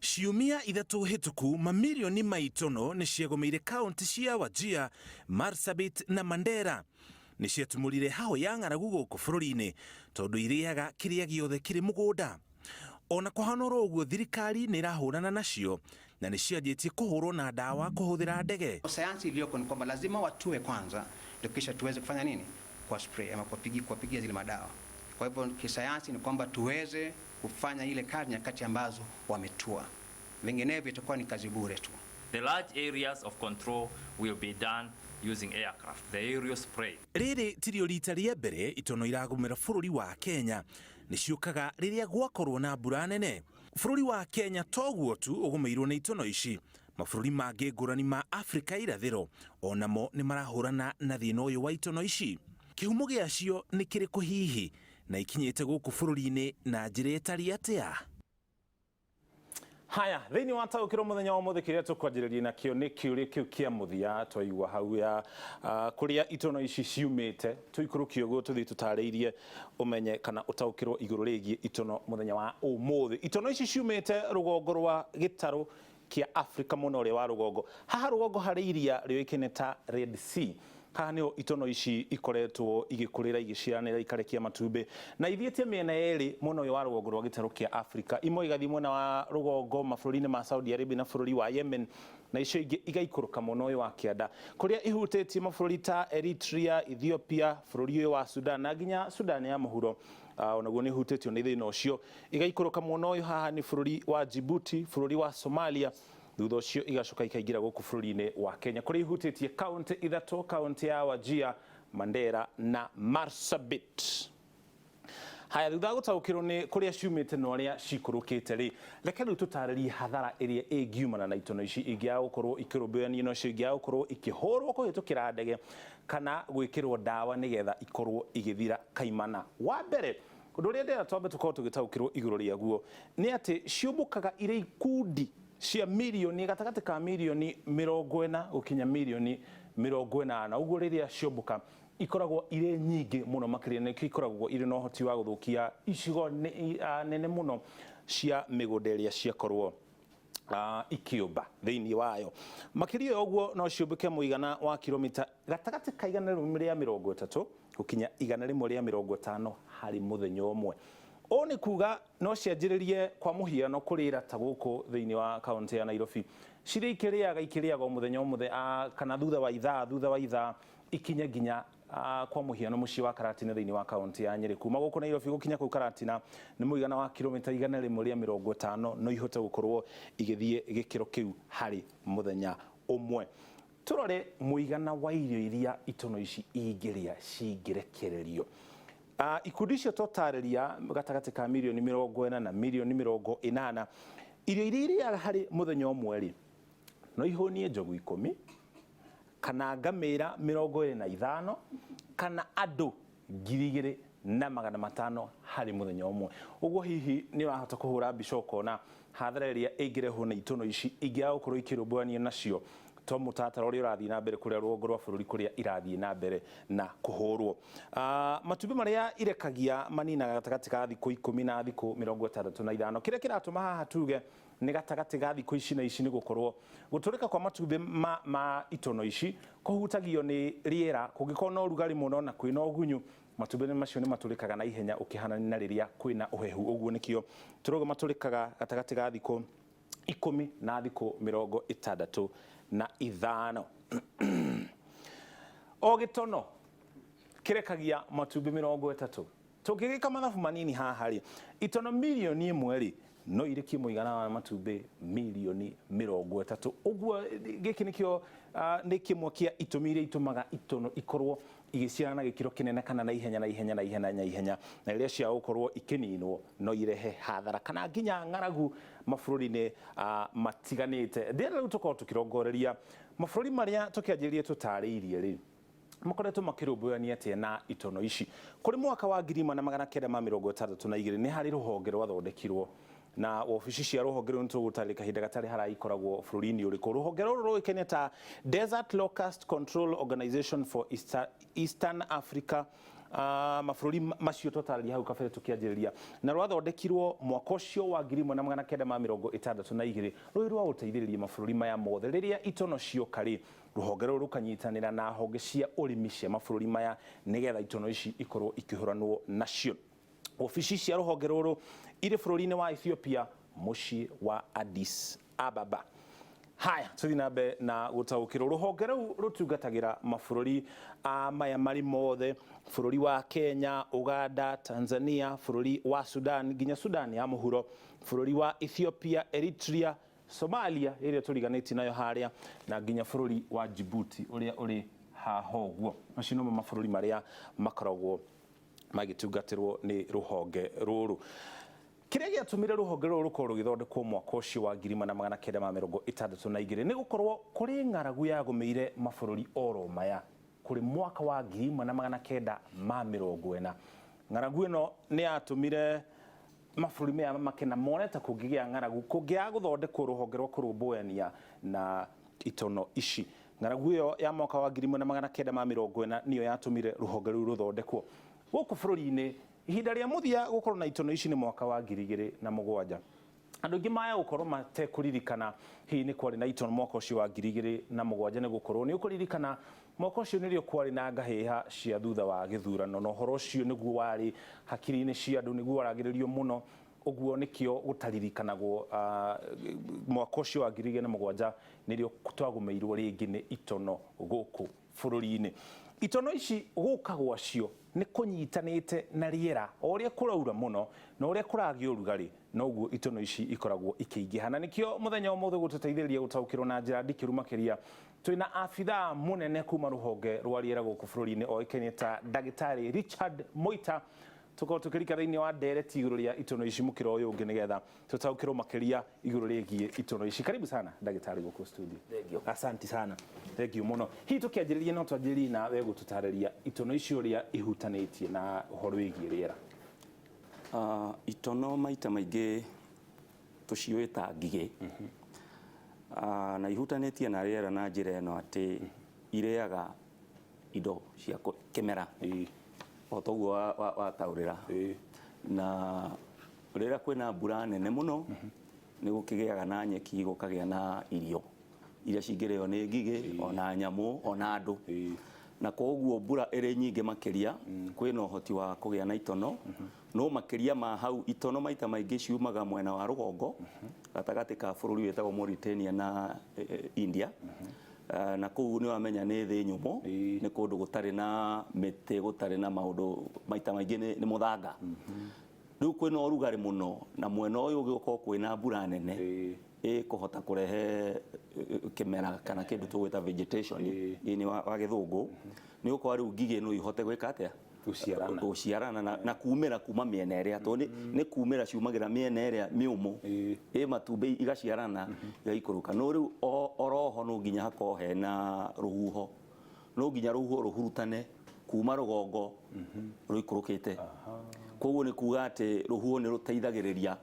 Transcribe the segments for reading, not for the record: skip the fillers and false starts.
Ciumia 3 hĩtũku, mamirioni ma itono nĩ ciagũmĩire kaunti cia Wajir, Marsabit na Mandera. Nĩ ciatumũrire hahũ ya ng'aragu gũkũ bũrũri-inĩ tondũ irĩaga kĩrĩa gĩothe kĩrĩ mũgũnda. Ona kũhana oro ũguo, thirikari nĩ ĩrahũrana nacio na nĩ cianjĩtie kũhũrwo na ndawa kũhũthĩra ndege. Sayansi iliyoko ni kwamba lazima watue kwanza ndio kisha tuweze kufanya nini? Kwa spray ama kuwapigia zile madawa. Kwa hivyo kisayansi ni kwamba tuweze kufanya ile kazi nyakati ambazo wametua, vinginevyo itakuwa ni kazi bure tu. The large areas of control will be done using aircraft, the aerial spray. Rĩrĩ tirio rita rĩa mbere itono iragũmĩra bũrũri wa Kenya. Nĩ ciũkaga rĩrĩa gwakorwo na mbura nene. Bũrũri wa Kenya toguo tu ũgũmĩirwo nĩ itono ici, mabũrũri mangĩ ngũrani ma Afrika irathĩro onamo nĩ marahũrana na thĩna ũyũ wa itono ici. Kĩhumo gĩacio nĩ kĩrĩkũ hihi, na ikinyĩte gũkũ bũrũri-inĩ na njĩra ĩtariĩ atĩa? Haya, thĩinĩ wa taũkĩrwo mũthenya wa ũmũthĩ, kĩrĩa tũkwanjĩrĩria nakĩo nĩ kĩũria kĩu kĩa mũthia twaigua hau ya kũrĩa itono ici ciumĩte. Tũikũrũkie ũguo tũthiĩ tũtarĩirie ũmenye kana ũtaũkĩrwo igũrũ rĩgiĩ itono mũthenya wa ũmũthĩ. Itono ici ciumĩte rũgongo rwa gĩtarũ kĩa Afrika, mwena ũrĩa wa rũgongo. Haha rũgongo harĩ iria rĩũĩkaine ta Red Sea. Haha nĩho itono ici ikoretwo igĩkũrĩra, igĩciaranĩra, ikarekia matumbĩ na ithiĩte mĩena yerĩ mwena ũyũ wa rũgongo rwa gĩtarũ kĩa Afrika. Imwe igathiĩ mwena wa rũgongo mabũrũri-inĩ ma Saudi Arabia na bũrũri wa Yemen, na icio ingĩ igaikũrũka mwena ũyũ wa kĩanda kũrĩa ihutĩtie mabũrũri ta Eritrea, Ethiopia, bũrũri ũyũ wa Sudan na nginya Sudan ya mũhuro. Onaguo nĩ ihutĩtio nĩ thĩna ũcio. Igaikũrũka mwena ũyũ haha nĩ bũrũri wa Djibouti, bũrũri wa Somalia, thutha ũcio igacoka ikaingĩra gũkũ bũrũri-inĩ wa Kenya kũrĩa ihutĩtie kaunti 3, kaunti ya Wajir, Mandera na Marsabit. Haya, thutha wa gũtaũkĩrwo nĩ kũrĩa ciumĩte na ũrĩa cikũrũkĩte rĩ, reke rĩu tũtarĩrie hathara ĩrĩa ĩngiumana na itono ici ingĩaga gũkorwo ikĩrũmbũyanio nacio, ingĩaga gũkorwo ikĩhũrwo kũhĩtũkĩra ndege kana gwĩkĩrwo ndawa nĩgetha ikorwo igĩthira kaimana. Wa mbere, ũndũ ũrĩa ndĩrenda twambe tũkorwo tũgĩtaũkĩrwo igũrũ rĩaguo nĩ atĩ ciũmbũkaga irĩ ikundi cia mirioni, gatagatĩ ka mirioni 40 gũkinya mirioni 80. Ũguo rĩrĩa ciũmbũka ikoragwo irĩ nyingĩ mũno makĩria, nĩkĩo ikoragwo irĩ na ũhoti wa gũthũkia icigo nene mũno cia mĩgũnda ĩrĩa ciakorwo ikĩũmba thĩinĩ wayo. Makĩria ya ũguo, no ciũmbũke mũigana wa kilomita gatagatĩ ka 130 gũkinya 150 harĩ mũthenya ũmwe. Ũũ nĩ kuga no cianjĩrĩrie kwa mũhiano kũrĩra ta gũkũ thĩinĩ wa kaunti ya Nairobi, cirĩ ikĩrĩaga ikĩrĩaga o mũthenya o mũthenya, kana thutha wa ithaa thutha wa ithaa, ikinye nginya kwa mũhiano mũciĩ wa Karatina thĩinĩ wa kaunti ya Nyĩrĩ. Kuma gũkũ Nairobi gũkinya kũu Karatina nĩ mũigana wa kilomita 150, no ihote gũkorwo igĩthiĩ gĩkĩro kĩu harĩ mũthenya ũmwe. Tũrore mũigana wa irio iria itono ici ingĩrĩa cingĩrekererio. Ikundi icio twatarĩria gatagatĩ ka mirioni 40 na mirioni 80, irio iria irĩaga harĩ mũthenya ũmwe rĩ, no ihũnie njogu 10 kana ngamĩra 25 kana andũ 2500 harĩ mũthenya ũmwe. Ũguo hihi nĩ ũrahota kũhũra mbica ũkona hathara ĩrĩa ĩngĩrehwo nĩ itono ici ingĩaga gũkorwo ikĩrũmbũyanio nacio, to mũtaratara ũrĩa ũrathiĩ na mbere kũrĩa rũgongo rwa bũrũri kũrĩa irathiĩ na mbere na kũhũrwo. Matumbĩ marĩa irekagia maninaga gatagatĩ ka thikũ 10 na thikũ 65. Kĩrĩa kĩratũma haha tuge nĩ gatagatĩ ga thikũ ici na ici nĩ gũkorwo gũtũrĩka kwa matumbĩ ma itono ici kũhutagio nĩ rĩera. Kũngĩkorwo na ũrugarĩ mũno na kwĩna ũgunyu, matumbĩ macio nĩ matũrĩkaga na ihenya ũkĩhanania na rĩrĩa kwĩna ũhehu. Ũguo nĩkĩo tũrauga matũrĩkaga gatagatĩ ga thikũ 10 na thikũ 65. O gĩtono kĩrekagia matumbĩ 30. Tũngĩgĩka mathabu manini haha rĩ, itono mirioni 1 rĩ, no irekie mũigana wa matumbĩ mirioni 30. Ũguo gĩkĩ nĩkĩo nĩ kĩmwe kĩa itũmi iria itũmaga itono ikorwo igĩciarana na gĩkĩro kĩnene kana na ihenya na ihenya na ihenya na ihenya, na rĩrĩa cia gũkorwo ikĩninwo no irehe hathara kana nginya ng'aragu mabũrũri-inĩ matiganĩte. Ndĩrenda rĩu tũkorwo tũkĩrongoreria mabũrũri marĩa tũkĩanjĩrĩria tũtarĩirie rĩ, makoretwo makĩrũmbũyania atĩa na itono ici. Kũrĩ mwaka wa 1962 nĩ harĩ rũhonge rwathondekirwo, na wabici cia rũhonge rũu nĩ tũgũtarĩria kahinda gatarĩ haraya ikoragwo bũrũri-inĩ ũrĩkũ. Rũhonge rũrũ rũĩkaine ta Desert Locust Control Organization for Eastern Africa. Mabũrũri macio twatarĩria hau kabere tũkĩanjĩrĩria, na rwathondekirwo mwaka ũcio wa 1962, rũrĩ rwa gũteithĩrĩria mabũrũri maya mothe rĩrĩa itono cioka rĩ, rũhonge rũrũ rũkanyitanĩra na honge cia ũrĩmi cia mabũrũri maya nĩgetha itono ici ikorwo ikĩhũranwo nacio. Obici cia rũhonge rũrũ irĩ bũrũri-inĩ wa Ethiopia, mũciĩ wa Addis Ababa. Haya, tũthiĩ na mbere na gũtaũkĩrwo. Rũhonge rũu rũtungatagĩra mabũrũri maya marĩ mothe: bũrũri wa Kenya, Uganda, Tanzania, bũrũri wa Sudan, nginya Sudan ya mũhuro, bũrũri wa Ethiopia, Eritrea, Somalia ĩrĩa tũriganĩtie nayo harĩa, na nginya bũrũri wa Djibouti ũrĩa ũrĩ haha ũguo. Macio nĩmo mabũrũri marĩa makoragwo magĩtungatĩrwo nĩ rũhonge rũrũ. Kĩrĩa gĩatũmire rũhonge rũrũ rũkorwo rũgĩthondekwo mwaka ũcio wa 1962 nĩ gũkorwo kũrĩ ng'aragu yagũmĩire mabũrũri oro maya kũrĩ mwaka wa 1940. Ng'aragu ĩno nĩ yatũmire mabũrũri maya mamake na mone ta kũngĩgĩa ng'aragu kũngĩaga gũthondekwo rũhonge rwa kũrũmbũyania na itono ici. Ng'aragu ĩyo ya mwaka wa 1940 nĩyo yatũmire rũhonge rũu rũthondekwo. Gũkũ bũrũri-inĩ, ihinda rĩa mũthia gũkorwo na itono ici nĩ mwaka wa 2007. Andũ aingĩ maya gũkorwo matekũririkana hihi nĩ kwarĩ na itono mwaka ũcio wa 2007, nĩ gũkorwo nĩ ũkũririkana mwaka ũcio nĩrĩo kwarĩ na ngahĩha cia thutha wa gĩthurano, na ũhoro ũcio nĩguo warĩ hakiri-inĩ cia andũ, nĩguo waragĩrĩrio mũno. Ũguo nĩkĩo gũtaririkanagwo mwaka ũcio wa 2007 nĩrĩo twagũmĩirwo rĩngĩ nĩ itono gũkũ bũrũri-inĩ. Itono ici gũka gwacio nĩ kũnyitanĩte na rĩera. O ũrĩa kũraura mũno na ũrĩa kũragĩa ũrugarĩ, noguo itono ici ikoragwo ikĩingĩha, na nĩkĩo mũthenya ũmũthĩ gũtũteithĩrĩria gũtaũkĩrwo na njĩra ndikĩru makĩria twĩna abithaa mũnene kuma rũhonge rwa rĩera gũkũ bũrũri-inĩ, oĩkaine ta Ndagĩtarĩ Richard Moita. Tũkorwo tũkĩrika thĩinĩ wa ndereti igũrũ rĩa itono ici mũkĩra ũyũ ũngĩ, nĩgetha tũtaũkĩrwo makĩria igũrũ rĩgiĩ itono ici. Karibu sana, ndagĩtarĩ, gũkũ studio. Thank you. Asante sana, thank you mũno. Hihi tũkĩanjĩrĩria, no twanjĩrĩrie na we gũtũtarĩria itono ici ũrĩa ihutanĩtie na ũhoro wĩgiĩ rĩera. Itono maita maingĩ tũciũĩ ta ngigĩ. Na ihutanĩtie na rĩera na njĩra ĩno atĩ irĩaga indo cia kĩmera o toguo wataũrĩra. Na rĩrĩa kwĩna mbura nene mũno, nĩ gũkĩgĩaga na nyeki, gũkagĩa na irio iria cingĩrĩo nĩ ngigĩ, ona nyamũ, ona andũ. Na koguo mbura ĩrĩ nyingĩ makĩria, kwĩna ũhoti wa kũgĩa na itono. No makĩria ma hau, itono maita maingĩ ciumaga mwena wa rũgongo gatagatĩ ka bũrũri wĩtagwo Mauritania na India. Na kũu nĩ wamenya nĩ thĩ nyũmũ, nĩ kũndũ gũtarĩ na mĩtĩ, gũtarĩ na maũndũ, maita maingĩ nĩ mũthanga. Rĩu kwĩna ũrugarĩ mũno, na mwena ũyũ ũgĩkorwo kwĩna mbura nene, ĩkũhota kũrehe kĩmera kana kĩndũ tũgwĩta vegetation thĩinĩ wa gĩthũngũ. Nĩ gũkorwo rĩu ngigĩ no ihote gwĩka atĩa? Gũciarana. Gũciarana na kumĩra kuma mĩena ĩrĩa, tondũ nĩ kumĩra ciumagĩra mĩena ĩrĩa mĩũmũ, ĩ matumbĩ igaciarana, igaikũrũka. No rĩu oroho no nginya hakorwo hena rũhuho, no nginya rũhuho rũhurutane kuma rũgongo rũikũrũkĩte. Koguo nĩ kuga atĩ rũhuho nĩ rũteithagĩrĩria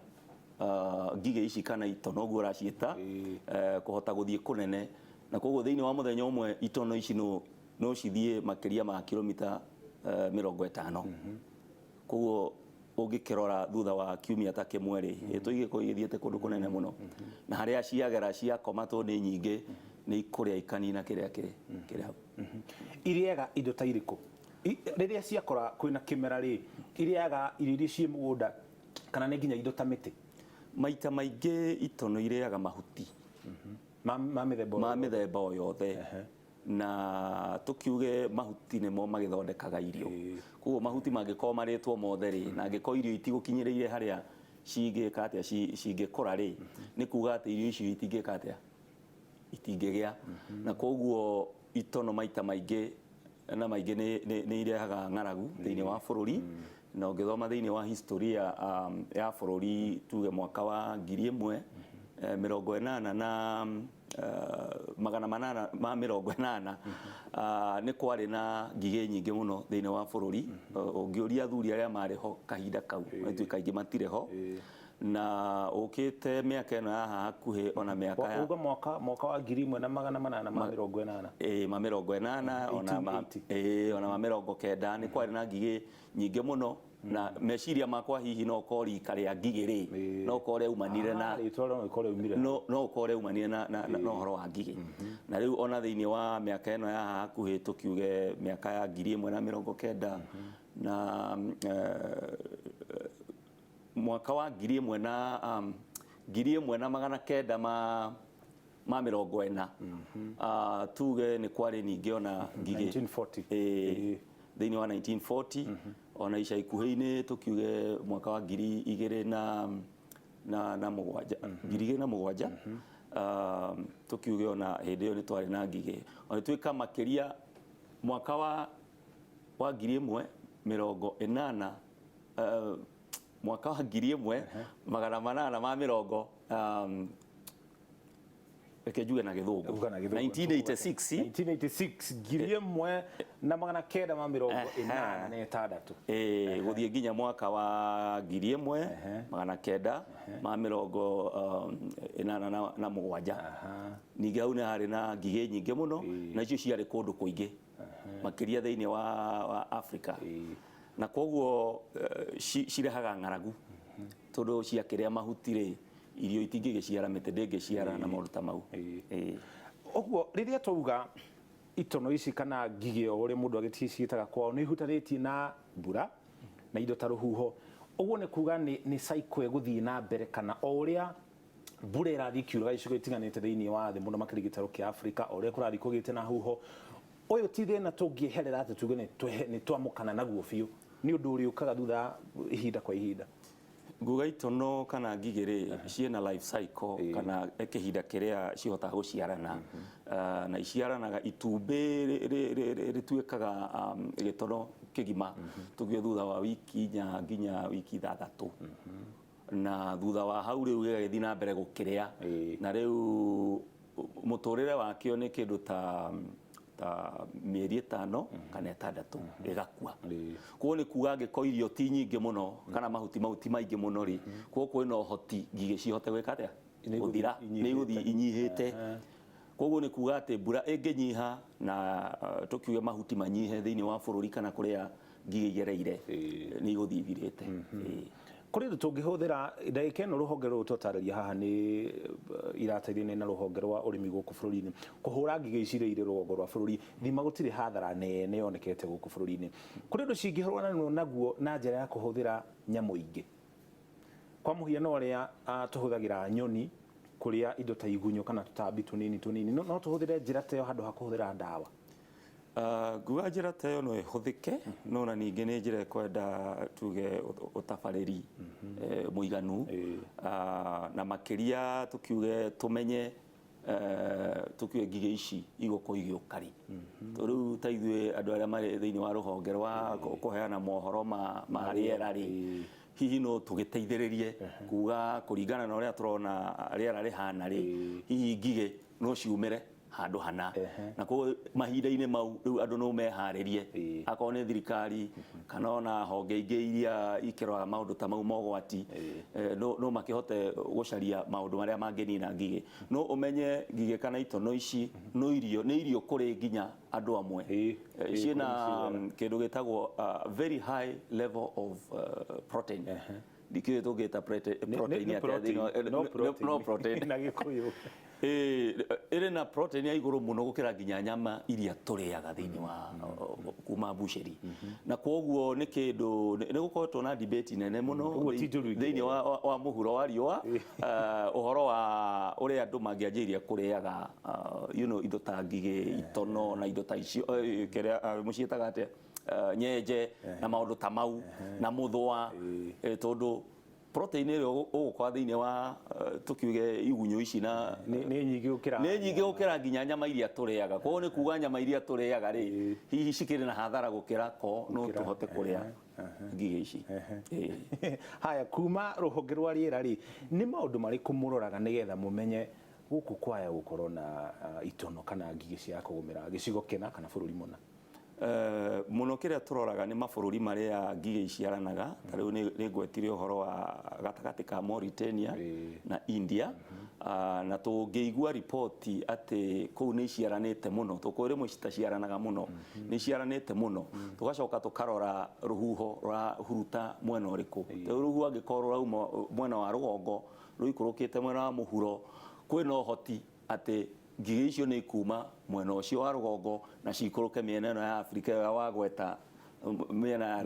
ngigĩ ici kana itono ũguo ũraciĩta, kũhota gũthiĩ kũnene. Na koguo thĩinĩ wa mũthenya ũmwe itono ici no cithiĩ makĩria ma kilomita 50. Koguo ũngĩkĩrora thutha wa kiumia ta kĩmwe rĩ, ĩtũ igĩkorwo igĩthiĩte kũndũ kũnene mũno, na harĩa ciagera ciakoma, tondũ nĩ nyingĩ, nĩ ikũrĩa ikanina kĩrĩa kĩrĩ hau. Irĩaga indo ta irĩkũ? Rĩrĩa ciakora kwĩna kĩmera rĩ, irĩaga irio iria ciĩ mũgũnda kana nĩ nginya indo ta mĩtĩ? Maita maingĩ itono irĩaga mahuti ma mĩthemba ma o yothe. Mĩthemba o yothe. Na tũkiuge mahuti nĩmo magĩthondekaga irio. Koguo mahuti mangĩkorwo marĩtwo mothe rĩ, na angĩkorwo irio itigũkinyĩrĩire harĩa cingĩka atĩa, cingĩkũra rĩ, nĩ kuga atĩ irio icio itingĩka atĩa, itingĩgĩa. Na koguo itono maita maingĩ na maingĩ nĩ irehaga ng'aragu thĩinĩ wa bũrũri. Na ũngĩthoma thĩinĩ wa historia ya bũrũri, tuge mwaka wa ngiri ĩmwe mĩrongo ĩnana na 880, nĩ kwarĩ na ngigĩ nyingĩ mũno thĩinĩ wa bũrũri. Ũngĩũria athuri arĩa marĩ ho kahinda kau, ituĩka aingĩ matirĩ ho. Na ũkĩte mĩaka ĩno ya haha hakuhĩ ona mĩaka ya uga mwaka wa 1880. Ma 80 ona ma ona ma 90 nĩ kwarĩ na ngigĩ nyingĩ mũno. Na meciria makwa hihi no ũkorwo rika rĩa ngigĩ rĩ no ũkorwo rĩaumanire na no ũkorwo rĩaumanire na ũhoro wa ngigĩ. Na rĩu ona thĩinĩ wa mĩaka ĩno ya haha hakuhĩ tũkiuge mĩaka ya 1990 na mwaka wa 1940 tuge nĩ kwarĩ ningĩ ona ngigĩ 1940 thĩinĩ wa 1940 ona ica ikuhĩ-inĩ tũkiuge mwaka wa 2007 2007 tukiuge ona hĩndĩ ĩyo nĩ twarĩ na ngigĩ. Ona tuĩka makĩria mwaka wa 1980 mwaka wa 1880 reke njuge na gĩthũngũ 1986 1986 gũthiĩ nginya mwaka wa 1987 ningĩ hau nĩ harĩ na ngigĩ nyingĩ mũno na icio ciarĩ kũndũ kũingĩ makĩria thĩinĩ wa Africa. Na koguo cirehaga ng'aragu tondũ ciakĩrĩa mahuti rĩ irio itingĩgĩciara mĩtĩ ndĩngĩciara na maũndũ ta mau. Ũguo rĩrĩa twauga itono ici kana ngigĩ o ũrĩa mũndũ agĩciĩtaga kwao nĩ ihutanĩtie na mbura na indo ta rũhuho, ũguo nĩ kuga nĩ cycle ĩgũthiĩ na mbere kana o ũrĩa mbura ĩrathiĩ ĩkiuraga icigo itiganĩte thĩinĩ wa thĩ mũno makĩria gĩtarũ kĩa Afrika, o ũrĩa kũrathiĩ kũgĩte na huho, ũyũ ti thĩna tũngĩeherera atĩ tuge nĩ twamũkana naguo biũ, nĩ ũndũ ũrĩũkaga thutha ihinda kwa ihinda. Nguga itono kana ngigĩ rĩ ciĩna life cycle kana kĩhinda kĩrĩa cihotaga gũciarana na iciaranaga itumbĩ rĩtuĩkaga gĩtono kĩgima tuge thutha wa wiki 4 nginya wiki 6 na thutha wa hau rĩu gĩgagĩthiĩ na mbere gũkĩrĩa na rĩu mũtũrĩre wakĩo nĩ kĩndũ ta mĩeri 5 kana 6 ĩgakua. Koguo nĩ kuga angĩkorwo irio ti nyingĩ mũno kana mahuti mau ti maingĩ mũno rĩ, koguo kwĩna ũhoti ngigĩ cihote gwĩka atĩa gũthira, nĩ igũthiĩ inyihĩte. Koguo nĩ kuga atĩ mbura ĩngĩnyiha na tũkiuge mahuti manyihe thĩinĩ wa bũrũri kana kũrĩa ngigĩ igereire nĩ igũthiĩ ithirĩte. Kũrĩ ũndũ tũngĩhũthĩra ndagĩka ĩno rũhonge rũrũ twatarĩria haha nĩ irateithania na rũhonge rwa ũrĩmi gũkũ bũrũri-inĩ kũhũra ngigĩ ici iria irĩ rũgongo rwa bũrũri thima gũtirĩ hathara nene yonekete gũkũ bũrũri-inĩ. Kũrĩ ũndũ cingĩhũranwo naguo na njĩra ya kũhũthĩra nyamũ ingĩ, kwa mũhiano ũrĩa tũhũthagĩra nyoni kũrĩa indo ta igunyũ kana tũtambi tũnini tũnini, no tũhũthĩre njĩra ta ĩyo handũ ha kũhũthĩra ndawa. Nguga njĩra ta ĩyo no ĩhũthĩke no na ningĩ nĩ njĩra ĩkwenda tuge ũtabarĩri mũiganu na makĩria tũkiuge tũmenye tũkiuge ngigĩ ici igũkorwo igĩũka rĩ. Tondũ rĩu ta ithuĩ andũ arĩa marĩ thĩinĩ wa rũhonge rwa kũheana mohoro ma rĩera rĩ, hihi no tũgĩteithĩrĩrie kuga kũringana na ũrĩa tũrona rĩera rĩhana rĩ, hihi ngigĩ no ciumĩre handũ hana na koguo mahinda-inĩ mau rĩu andũ no meharĩrie akorwo nĩ thirikari kana ona honge ingĩ iria ikĩroraga maũndũ ta mau mogwati no makĩhote gũcaria maũndũ marĩa mangĩnina ngigĩ. No ũmenye ngigĩ kana itono ici no irio nĩ irio kũrĩ nginya andũ amwe ciĩna kĩndũ gĩtagwo very high level of protein. Ndikĩũĩ tũngĩta protein atĩa, no protein na Gĩkũyũ ĩrĩ na protein ya igũrũ mũno gũkĩra nginya nyama iria tũrĩaga thĩinĩ wa kuma busheri. Na koguo nĩ kĩndũ nĩ gũkoretwo na debate nene mũno thĩinĩ wa mũhuro wa riũa ũhoro wa ũrĩa andũ mangĩanjĩrĩria kũrĩaga you know indo ta ngigĩ itono na indo ta icio kĩrĩa mũciĩtaga atĩa nyenje na maũndũ ta mau na mũthũa tondũ protein ĩrĩa ũgũkora thĩinĩ wa tũkiuge igunyũ ici na nĩ nyingĩ gũkĩra nginya nyama iria tũrĩaga. Koguo nĩ kuga nyama iria tũrĩaga rĩ hihi cikĩrĩ na hathara gũkĩra ko no tũhote kũrĩa ngigĩ ici. Haya, kuma rũhonge rwa rĩera rĩ nĩ maũndũ marĩkũ mũroraga nĩgetha mũmenye gũkũ kwaya gũkorwo na itono kana ngigĩ cia kũgũmĩra gĩcigo kĩna kana bũrũri mũna? Mũno kĩrĩa tũroraga nĩ mabũrũri marĩa ngigĩ iciaranaga. Ta rĩu nĩ ngwetire ũhoro wa gatagatĩ ka Mauritania na India. Na tũngĩigua riboti atĩ kũu nĩ iciaranĩte mũno, tũkũĩ rĩmwe citaciaranaga mũno, nĩ iciaranĩte mũno, tũgacoka tũkarora rũhuho rũrahuruta mwena ũrĩkũ. Rĩu rũhuho angĩkorwo rũrauma mwena wa rũgongo rũikũrũkĩte mwena wa mũhuro, kwĩna ũhoti atĩ ngigĩ icio nĩ ikuma mwena ũcio wa rũgongo na cikũrũke mĩena ĩno ya Afrika ĩyo wagweta, mĩena ya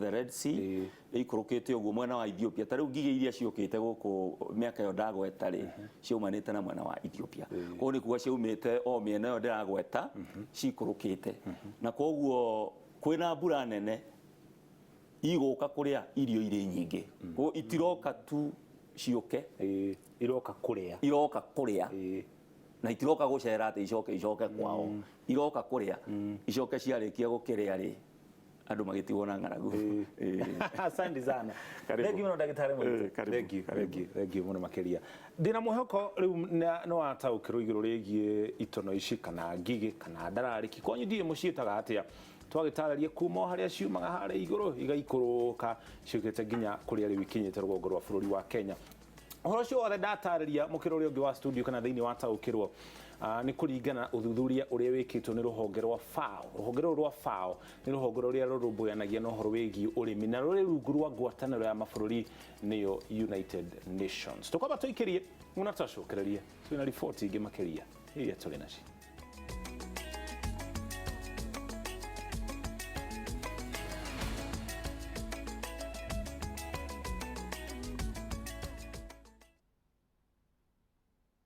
the Red Sea, ĩikũrũkĩte ũguo mwena wa Ethiopia. Ta rĩu ngigĩ iria ciũkĩte gũkũ mĩaka ĩyo ndagweta rĩ, ciaumanĩte na mwena wa Ethiopia. Koguo nĩ kuga ciaumĩte o mĩena ĩyo ndĩragweta cikũrũkĩte, na koguo kwĩna mbura nene igũka kũrĩa irio irĩ nyingĩ. Koguo itiroka tu ciũke. Iroka kũrĩa. Iroka kũrĩa na itiroka gũcera atĩ icoke kwao, iroka kũrĩa, icoke ciarĩkia gũkĩrĩa rĩ, andũ magĩtigwo na ng'aragu. Asante sana. Karibu. Thank you mũno, ndagĩtarĩ Mũito. Karibu, Thank you, karibu. thank you, thank you mũno makĩria. Ndĩna mwĩhoko rĩu nĩ wataũkĩrwo igũrũ rĩgiĩ itono ici kana ngigĩ kana ndararĩki, kwanyu ndiĩ mũciĩtaga atĩa. Twagĩtarĩria kuma o harĩa ciumaga harĩa igũrũ igaikũrũka ciũkĩte nginya kũrĩa rĩu ikinyĩte rũgongo rwa bũrũri wa Kenya. Ũhoro ũcio wothe ndatarĩria mũkĩra ũrĩa ũngĩ wa studio kana thĩinĩ wa taũkĩrwo nĩ kũringana na ũthuthuria ũrĩa wĩkĩtwo nĩ rũhonge rwa FAO. Rũhonge rũrũ rwa FAO nĩ rũhonge rũrĩa rũrũmbũyanagia na ũhoro wĩgiĩ ũrĩmi na rũrĩ rungu rwa ngwatanĩro ya mabũrũri, nĩyo United Nations. Tũkwamba tũikĩrie na twacokererie twĩna riboti ingĩ makĩria iria tũrĩ nacio.